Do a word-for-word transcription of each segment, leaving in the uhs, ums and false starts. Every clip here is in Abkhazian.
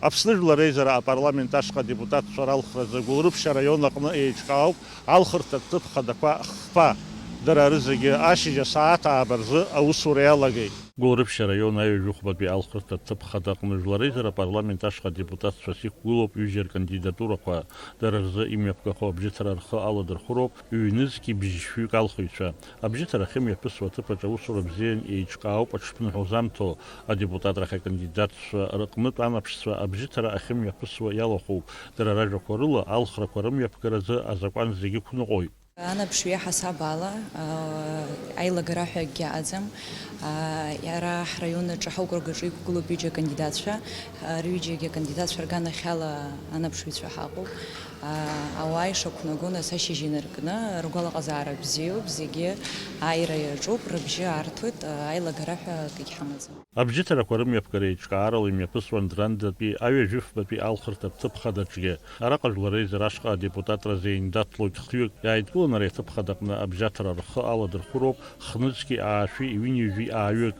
Аԥсны Жәлар Реизара апарламент ашҟа адепутатцәа ралхразы Гәылрыԥшь араион аҟны еиҿкаауп алхырҭатә ҭыԥ хадақәа хԥа. Дара рызегьы ашьыжь асааҭ ааба рзы аусура иалагеит. Гәылрыԥшь араион аҩажәихәбатәи алхырҭатә ҭыԥ хада аҟны Жәлар Реизара апарламент ашҟа адепутатцәас иқәгылоуп ҩыџьа ркандидатурақәа. Дара рзы имҩаԥгахо абжьыҭара рхы аладырхәыроуп ҩ-нызқьи бжьшәҩык алхыҩцәа. Абжьыҭара ахьымҩаԥысуа аҭыԥаҿ аусура бзиан еиҿкаауп аҽԥныҳәа узамҭо. Адепутатра ахь акандидатцәа рыҟнытә анаԥшцәа абжьыҭара ахьымҩаԥысуа иалахәуп. Дара ражәақәа рыла, алхрақәа рымҩаԥгаразы азакәан зегьы ықәныҟәоит. Анаԥшҩы иаҳасаб ала, аа, аилагара ҳәа акгьы аӡам. Аа, иара ҳраион аҿы ҳаукруг аҿы иқәгылоуп ҩыџьа акандидатцәа. Аа, рҩыџьагьы акандидатцәа рганахьала анаԥшыҩцәа ҳаҟоуп. Аа, ауаа ишақәнаго, нас, ашьыжь инаркны, ргәалаҟазаара бзиоуп, зегьы ааира иаҿуп, рыбжьы арҭоит, аа, аилагара ҳәа акгьы ҳамаӡам. Абжьыҭарақәа рымҩаԥгара еиҿкаарала имҩаԥысуан Драндатәи аҩажәифбатәи алхырҭатә ҭыԥ хадаҿгьы. Араҟа Жәлар Реизара ашҟа адепутатра зеиндаҭлоит хҩык. Иааидкыланы ари аҭыԥ хадаҟны абжьаҭара рхы аладырхәыроуп хнызқьи аашәи ҩынҩажәи ааҩык.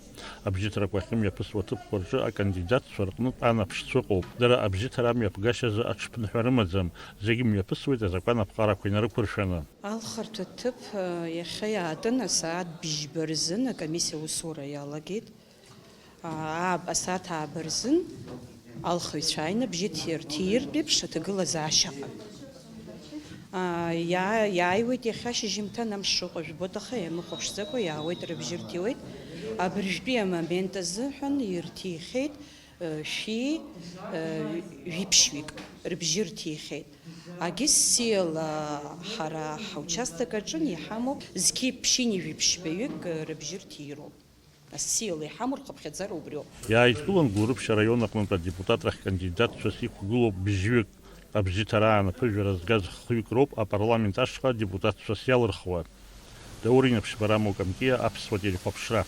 Абжьыҭрақәа ахьымҩаԥысуа аҭыԥқәа рҿы акандидатцәа рҟнытә анаԥшцәа ыҟоуп. Дара абжьыҭра амҩаԥгашьазы аҽԥныҳәа рымаӡам. Зегьы мҩаԥысуеит азакәан аԥҟарақәа инарықәыршәаны. Алхырҭатә ҭыԥ, э, иахьа иаатын асааҭ бжьба рзын акомиссиа аусура иалагеит. Аа, асааҭ ааба рзын алхыҩцәа ааины абжьы ҭиртә еиԥш аҭагылазаашьаҟа. Аа, иаа-, иааиуеит иахьа шьыжьымҭан амш шыҟоу жәбоит, аха иамыхәаԥшӡакәа иаауеит, рыбжьы рҭиуеит. Абыржәтәи амомент азыҳәан ирҭихьеит, э, шәи, э, жәиԥшьҩык рыбжьы рҭихьеит. Агессиала ҳара ҳаучасток аҿы иҳамоуп зқьи ԥшьынҩажәи ԥшьбаҩык, э, рыбжьы рҭироуп. Асиала иҳамоу рхыԥхьаӡара убриоуп. Иааидкылан Гәылрыԥшь араион аҟнытә адепутатрахь кандидатцәас иқәгылоуп бжьҩык. Абжьыҭараан аԥыжәара згаз хҩык роуп апарламент ашҟа адепутатцәас иалырхуа. Даур Инаԥшьба, Рамо Камкиа, Аԥсуа телехәаԥшра.